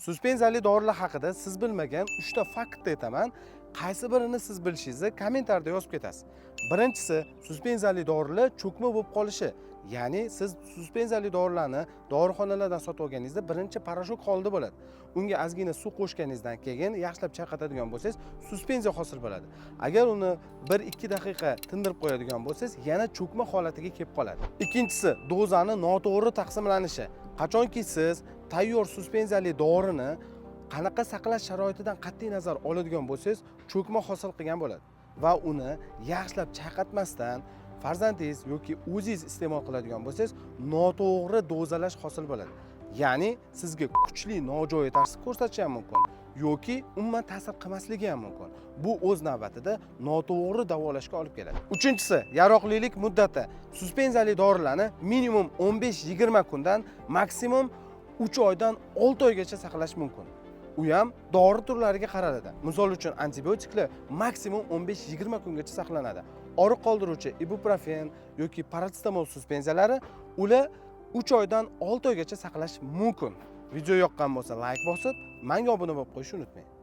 Suspenziyali dorilar haqida siz bilmagan 3 ta faktni aytaman. Qaysi birini siz bilishingizni kommentariyada yozib ketasiz. Birinchisi, suspenziyali dorilar cho'kma bo'lib qolishi. Ya'ni siz suspenziyali dorilarni dorixonalardan sotib olganingizda birinchi порошок holida bo'ladi. Unga ozgina suv qo'shganingizdan keyin yaxshilab chayqatadigan bo'lsangiz, suspenziya hosil bo'ladi. Agar uni 1-2 daqiqa tindirib qo'yadigan bo'lsangiz, yana cho'kma holatiga kelib qoladi. Ikkinchisi, dozani noto'g'ri taqsimlanishi. Qachonki siz tayyor suspenziyali dorini qanaqa saqlash sharoitidan qat'iy nazar oladigan bo'lsangiz, cho'kma hosil qilgan bo'ladi va uni yaxshilab chayqatmasdan farzandingiz yoki o'zingiz iste'mol qiladigan bo'lsangiz, noto'g'ri dozalash hosil bo'ladi. Ya'ni sizga kuchli nojo'ya ta'sir ko'rsatishi ham mumkin yoki umuman ta'sir qilmasligi ham mumkin. Bu o'z navbatida noto'g'ri davolashga olib keladi. Uchinchisi, yaroqlilik muddati. Suspenziyali dorilarni minimum 15-20 kundan maksimum 3 oydan 6 oygacha saqlash mumkin. U ham dori turlariga qaraladi. Misol uchun, antibiotiklar maksimum 15-20 kungacha saqlanadi. Og'riq qoldiruvchi ibuprofen yoki parasetamol suspenziyalari, ular 3 oydan 6 oygacha saqlash mumkin. Video yoqqan bo'lsa, layk bosib, menga obuna bo'lib qo'yishni unutmang.